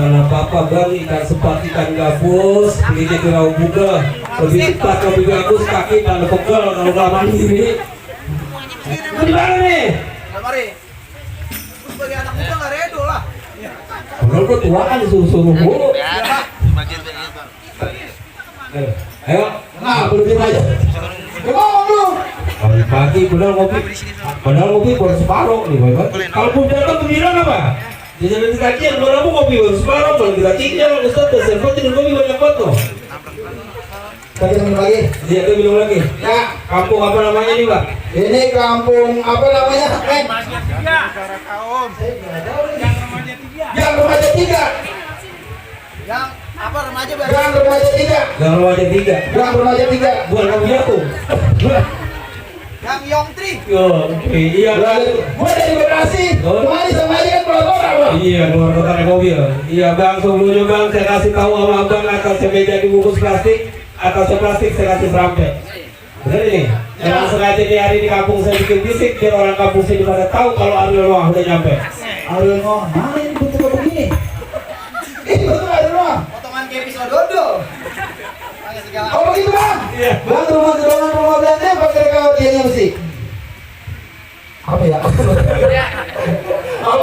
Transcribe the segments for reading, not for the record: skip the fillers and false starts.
bukan apa-apa bang, ikan sepat, ikan gabus, begitu kira buka, lebih cepat, lebih bagus, kaki dan pegel kalau nggak mandiri. Di mana nih? Mari. Sebagai anak muda nggak redo lah. Kalau kau tuaan suruh-suruh mulu. Ayo, nah berhenti aja. Kemana lu? Pagi padahal ngopi baru separuh nih, Bapak. Kalau pun datang gembira apa? Di jalan kajian baru ngopi baru separuh, baru kita tinggal, Ustaz, server dengan kopi banyak banget tuh. Lagi minum lagi? Iya, kita minum lagi. Ya, kampung apa namanya nih, Pak? Ini kampung apa namanya? Yang remaja 3. Yang apa remaja baru? Gang remaja 3. Gang Remaja 3. Gang remaja 3. Bukan kamu jatuh. Yang Yong Tri. Yo, iya. Gue dari Bekasi. Oh. Kemarin sama aja kan keluar kota, Bang. Iya, luar kota naik mobil. Iya, Bang, sebelumnya Bang, saya kasih tahu sama Abang akan saya meja dibungkus plastik, atau plastik saya kasih serampe. Bener ini? Jangan sengaja di hari di kampung saya bikin bisik biar orang kampung sini pada tahu kalau Ariel Noah udah nyampe. Ariel Noah, mana ini bentuk begini? Ini betul Ariel Noah. Potongan kayak pisau dodol. Oh begitu Bang? Iya. Bang, rumah Belanda pakai kawatiannya mesti. Apa ya? Apa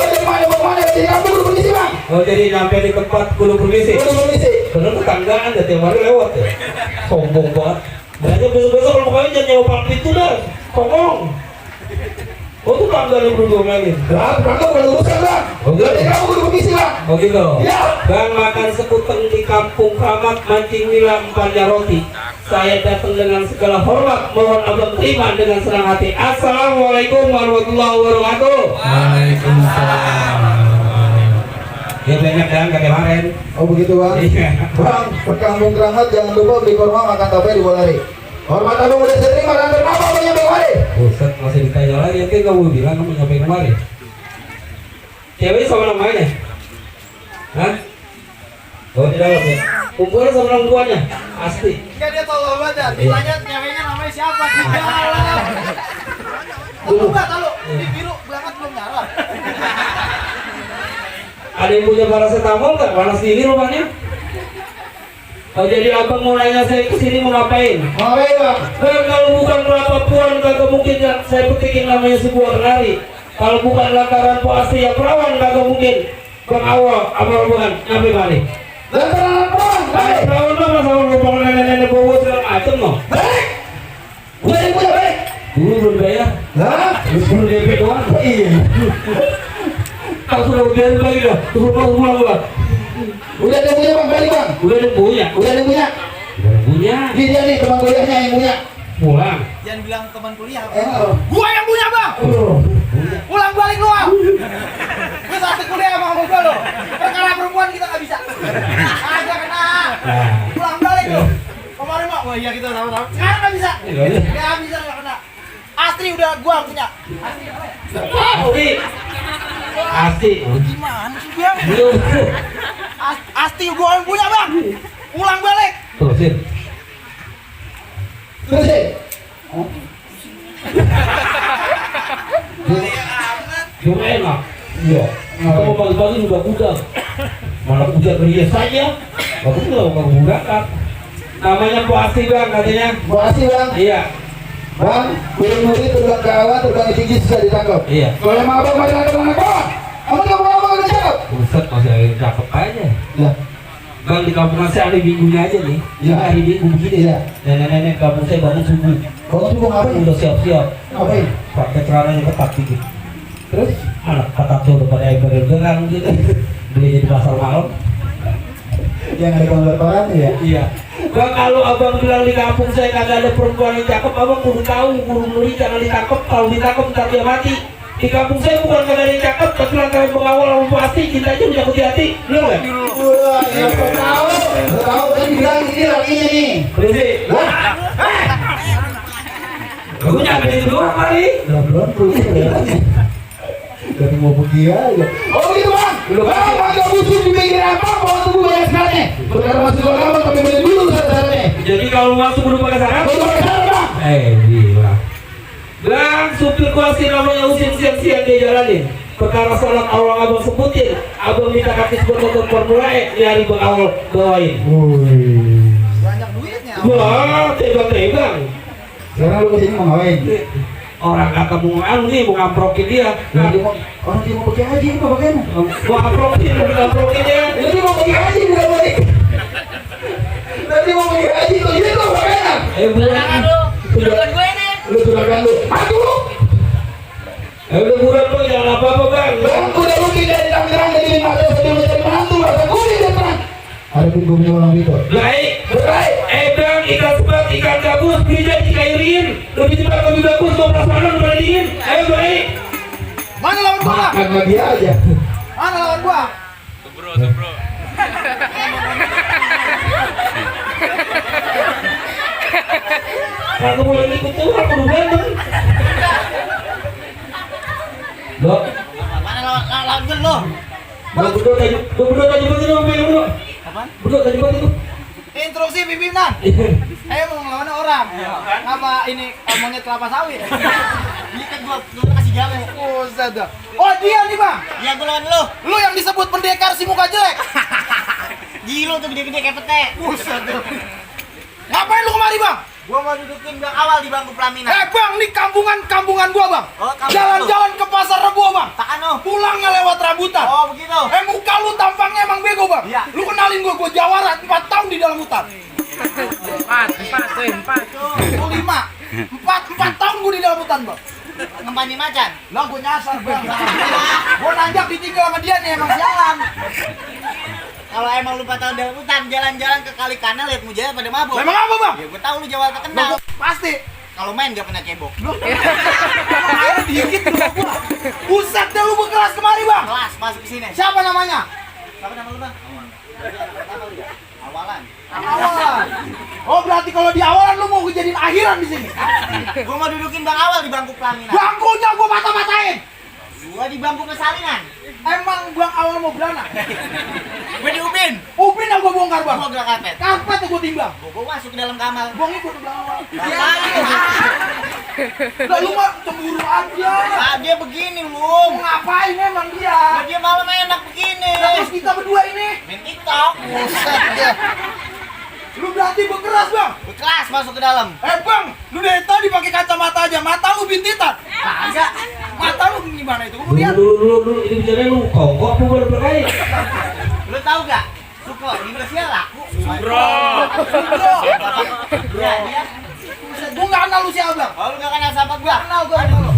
dari mana? Dari kampung Guru Permisi Bang? Oh, jadi nyampe di tempat Guru Permisi. Guru Permisi. Bener tetanggaan dah tiap hari lewat ya. Sombong banget. Banyak besok-besok kalau kalian jangan nyewa palang pintu dah. Songong. Oh, tuh tanggalnya belum diomelin. Bang, bukan luruskan Bang. Oh, gitu. Dari kampung Guru Permisi Bang. Oh gitu. Ya. Bang makan sekuteng di kampung Kramat mancing nila empatnya roti. Saya datang dengan segala hormat, mohon abang terima dengan senang hati. Assalamualaikum warahmatullahi wabarakatuh. Waalaikumsalam. Ya banyak dan kayak kemarin. Oh begitu Bang. Iya. Bang, perkampung Keramat jangan lupa beli kurma makan tape di Bolari. Hormat abang udah saya terima dan kenapa abang nyampe kemari? Buset, masih ditanya lagi, nanti kamu bilang kamu nyampe kemari. Cewek sama namanya? Hah? Oh di dalam ya? Kumpulnya sama orang tuanya? Pasti. Enggak, dia tahu banget ya. Ditanya ceweknya namanya siapa di dalam. Lu enggak tahu. Ini biru banget belum nyala. Ada yang punya paracetamol nggak? Panas dingin rumahnya? Oh jadi abang mau nanya saya kesini mau ngapain? Ngapain Bang? Kalau bukan kelapa puan kagak mungkin ya, saya petikin namanya sebuah kenari. Kalau bukan lantaran puasi ya perawan kagak mungkin. Bang awal, amal bukan, nyampe balik. Lantaran apaan? Baik. Perawan mah masalah ngomong nenek-nenek bawa segala macem loh. Baik. Gue yang punya baik. Dulu belum bayar, Lah? dulu DP doang. Iya. Kalau sudah bayar lagi dah, terus pulang Bang. Udah ada yang punya Bang, balik Bang. Udah ada punya, Udah ada yang punya. udah punya. Ini dia nih teman kuliahnya yang punya. Pulang. Jangan bilang teman kuliah. Oh. Gua yang punya, Bang. Pulang balik lu. Gua satu kuliah sama gua lo. Perkara perempuan kita enggak bisa. Aja kena. Nah. Pulang balik lu. Kemarin mah, wah iya kita tahu-tahu. Sekarang enggak bisa. Enggak bisa enggak kena. Astri udah gua punya. Asti. Gimana sih dia? Belum. Asti gua yang punya, Bang. Pulang balik. Terusin. Terusin. Cuma enak. Iya. Kamu pagi-pagi sudah udang. Malah udah berias saja. Bagus loh kamu berangkat. Namanya puasi Bang katanya. Makasih Bang. Iya. Bang, murid-murid terbang ke awan, terbang tinggi susah ditangkap. Iya. Kalau yang abang masih ada teman kawan, kamu nggak mau abang udah cakep. Buset masih ada yang cakep aja. Ya, Bang di kampung saya hari minggunya aja nih. Iya. Hari minggu begini Iya. Nenek-nenek kampung saya bangun subuh. kamu tuh mau ngapain? Udah siap-siap. Ngapain? Pakai celananya ketat dikit. Terus? Anak ketat tuh udah pada yang bergerak gitu. Beli di pasar malam. Yang ada gambar-gambaran ya? Iya. Bang kalau abang bilang di kampung saya kagak ada perempuan yang cakep, abang kudu tahu, kudu beli jangan ditangkap. Kalau ditangkap ntar dia mati. Di kampung saya bukan kagak ada yang cakep, tapi lantaran pengawal lalu pasti cintanya udah di hati. Bener nggak? Wah, ya kau tahu? Kau tahu kan bilang ini lakinya nih. Berisi. Aku nyampe di luar kali. Belum punya kelihatannya. Dari mau pergi aja. Oh begitu Bang. Bang, agak busuk di pinggir apa? Bawa tubuh banyak sekali. Saudara masuk ke kamar tapi beli dulu saudara. Jadi kalau masuk kudu pakai sarung. Baru pakai sarung Bang. Gila. Bang, supir kuasi namanya Usin siang-siang dia jalanin. perkara salat awal abang sebutin, abang minta kaki sebut formula E nyari bang awal bawain. Banyak duitnya. Wah, tebang-tebang. Sekarang lu kesini mau ngapain? Orang kata mau nih, mau ngamprokin dia. Orang dia mau pakai haji apa bagaimana? Mau ngamprokin dia. Nanti mau pakai haji bukan balik. Nanti mau pakai haji tuh ini lo bagaimana? Bulan Bukan gue ini. Lu tunangan lu, mati lu. udah bulan lo jangan apa-apa bang. Bang, udah lu tidak terang jadi lima tahun sebelum jadi menantu masa gue tidak terang. Ada pun gue punya orang itu. Baik, bang, ikan sebat, ikan gabus, bisa dikairin. Lebih cepat lebih bagus, 12 malam dibandingin. Ayo baik. Mana lawan gua? Bang? Makan sama dia aja. Mana lawan gua? Bro. Aku boleh ikut tuh, aku udah berantem. Lo, Mana lawan gua lo? berdua tadi begitu dong, pengen lo. Apaan? Berdua tadi begitu. Instruksi pimpinan. Ayo mau ngelawan orang. Apa ini monyet kelapa sawit? Ini kan gua kasih jalan. Buset dah. Oh dia nih bang. Ya gua lawan lu. Lu yang disebut pendekar si muka jelek. Gila tuh gede-gede kayak pete. Buset dah. Ngapain lu kemari bang? Gua mau dudukin bang awal di bangku pelaminan. Bang, nih kampungan gua bang. Oh, kampung Jalan-jalan ke pasar Rebo bang. Apaan lu? Pulangnya lewat rambutan. Oh begitu. Muka lu tampangnya emang bego bang. Iya. Lu kenalin gua jawara 4 tahun di dalam hutan. 4. Lu 5. 4 tahun gua di dalam hutan bang. Ngempani macan. Lah gua nyasar bang. Gua nanjak ditinggal sama dia nih emang sialan. Kalau emang lu 4 tahun dalam hutan jalan-jalan ke kali kanal lihat mujahid pada mabuk. Emang apa bang? Ya gua tahu lu Jawa terkenal. Pasti. Kalau main gak pernah cebok. Air dikit lu gua. Buset dah lu berkeras kemari bang. Kelas masuk ke sini. Siapa namanya? Siapa nama lu bang? Awalan. Awalan. Oh berarti kalau di awalan lu mau kejadian akhiran di sini. Gua mau dudukin bang awal di bangku pelaminan. Bangkunya gua mata-matain. Gua di bangku persalinan. Emang bang awal mau beranak? Gua di ubin. Upin yang gua bongkar bang. Gua gerak karpet. Karpet yang gua timbang. Gua masuk ke dalam kamar. Gua ngikut ke belakang. Ngapain? Lah lu mah cemburuan dia. Ah, dia begini lu. Mau ngapain emang dia? Nah, dia malam enak begini. Lah, terus kita berdua ini. Main TikTok. Buset dia. Lu berarti berkeras bang. Berkelas masuk ke dalam. Bang, lu dari tadi pakai kacamata aja, mata lu bintitan. Kagak. Mata lu gimana itu? Kemudian Dulu, ini bicaranya lu kongkok apa baru berkait? Lu tahu gak? Suko di Indonesia laku. Bro. Ya, dia. gua nggak kenal lu siapa bang. Oh, lu gak kenal siapa gua? Kenal gua kenal lu.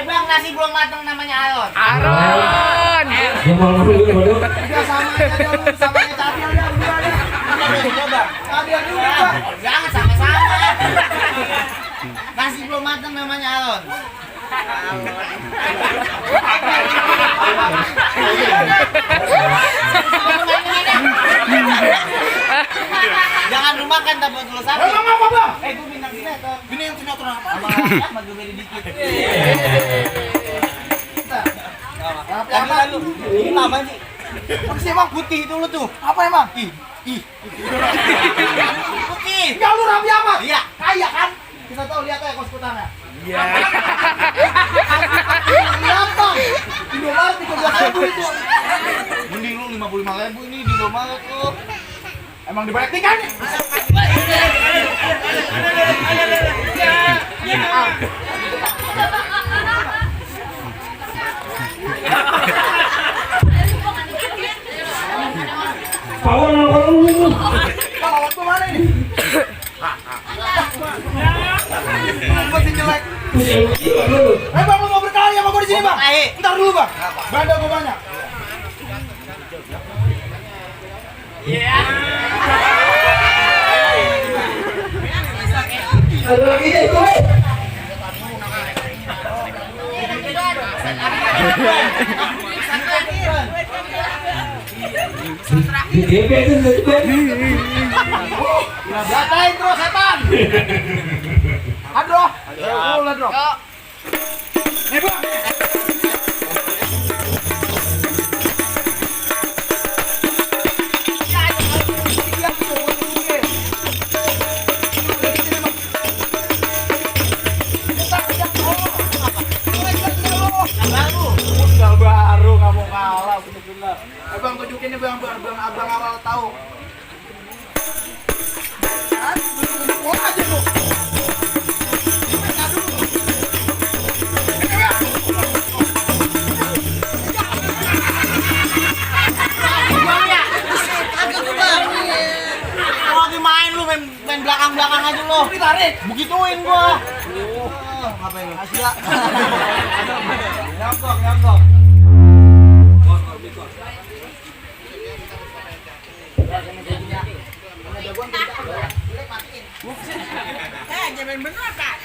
Bang, nasi belum matang namanya Aron. Aron. Dia mau ngomong dulu, bodoh. Udah sama aja lu, sama aja Cadian dah, udah deh. Coba. Cadian dulu bang. Jangan sama-sama. Nasi belum matang namanya Aron. Jangan lu makan tapi lu sakit. Emang apa bang? Gua bintang sinetron. Ini yang sinetron apa? Sama rakyat mah gue beda dikit. Tapi lu, ini apa sih? Maksudnya emang Putih itu lu tuh. apa emang? Putih. Enggak lu Raffi Ahmad? Iya. Kaya kan? Kita tahu lihat aja kos kutannya. Iya. Lihat bang. Indomaret 13.000 itu. Mending lu 55.000 ini di Indomaret tuh. Emang dibayar tikan? Kawan lu. Kalau waktu mana ini? Masih jelek. Bang lu mau berkali sama gua di sini bang? Ayo. Ntar dulu bang. Bandel gua banyak. Ada lagi deh itu. Di DP itu Gatain terus setan. Aduh. Aduh, aduh. Nih bang. Baru. belakang aja lo. Ditarik. Begituin gua. Ngapain lu? Asia. Nyambok. Jangan bener Kak.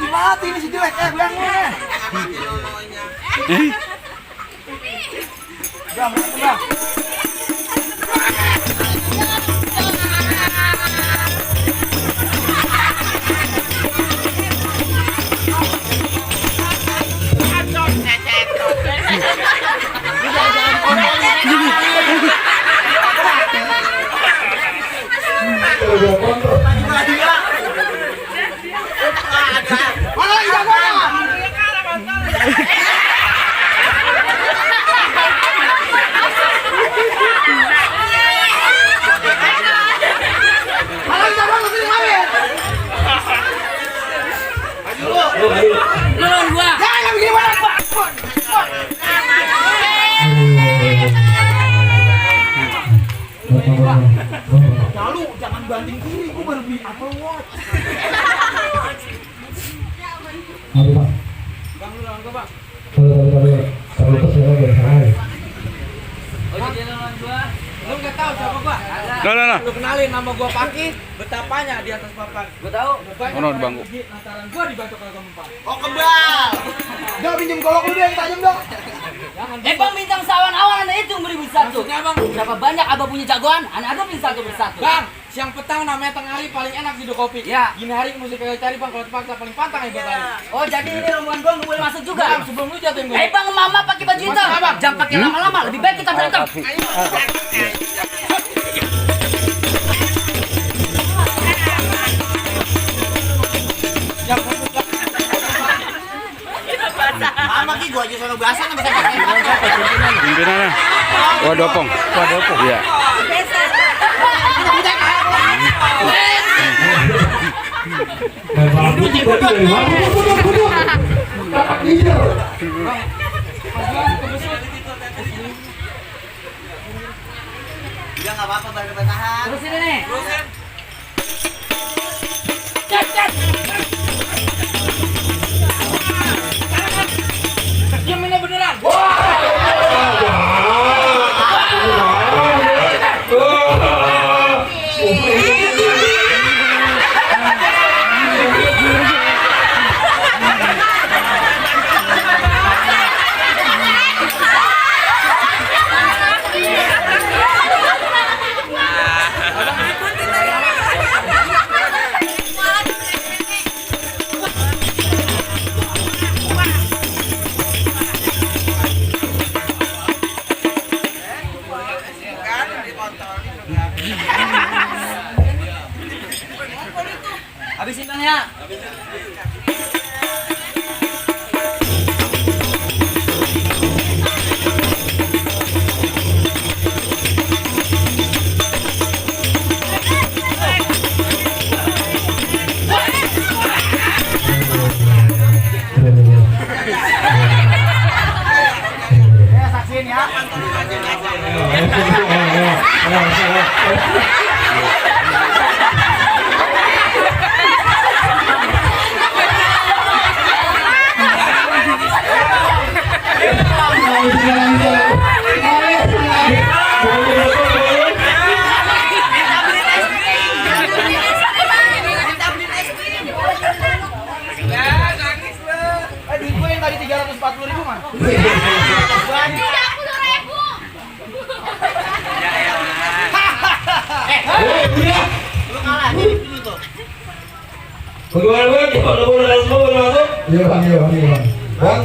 Mati ini si jelek, bilangnya. Bang. Mana lagi jagoan? Mana lagi jagoan lu sini ngambil? Lawan gua. Jangan begini banget, Pak. Lalu jangan banting kiri, gua baru beli Apple Watch. Ayo Pak. Bang lu lawan gua, Bang. Kalau kesel ya. Oh, jadi lawan gua. Lu enggak tahu siapa gua? Nah. Lu kenalin nama gua Paki, betapanya di atas papan. Gua tahu. Ono di bangku. Lantaran gua dibacok oleh kamu, Pak. Oh kebal. Udah pinjem golok lu deh yang tajam dong. Bang bintang sawan awan anda itu 1001. Maksudnya, Bang? Berapa banyak abang punya jagoan? Anda adopin satu persatu. Bang, siang petang namanya tengah hari paling enak di kopi. Ya. Gini hari mesti kagak cari Bang, kalau terpaksa paling pantang ya hari. Oh, jadi ini rombongan gua nggak boleh masuk juga. Bang, sebelum lu jatuhin gua. Bang, mama pakai baju hitam. Maksudnya, Bang? Jangan pakai lama-lama. Lebih baik kita berantem. Sama ki gua aja sono basah enggak bisa pakai. Pimpinannya. Wadopong. Iya. Udah enggak apa-apa bertahan. Terus ini nih. Diam ini beneran. Habisin Bang ya. Saksiin ya. Duit gue yang tadi 340.000 mah. 30.000. Lu kalah jadi dulu tuh. Bagaimana bang? Gimana boleh semua boleh masuk? Iya bang, iya bang, iya bang. Bang,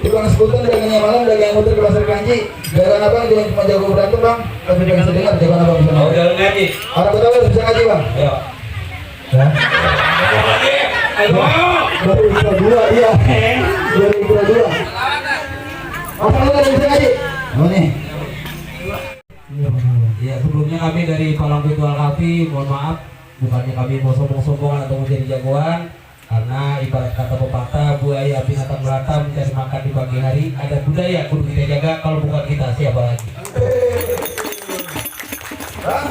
tukang skuter dagangnya malam, dagang motor ke pasar Kanci. Dagang abang jangan cuma jago berantem bang, tapi pengen saya dengar jagoan abang bisa Oh, ngaji. jalan ngaji. Orang betul bisa ngaji bang. Ayo. Ya. Ayo. Baru ikra dua dia. Baru ikra dua. Apa lu ada bisa ngaji? Oh nih. Ya, sebelumnya kami dari Palang Pintu Al-Kafi, mohon maaf, bukannya kami mau sombong-sombongan atau menjadi jagoan, karena ibarat kata pepatah, buaya binatang melata mencari makan di pagi hari, ada budaya kudu kita jaga, kalau bukan kita siapa lagi? Bang,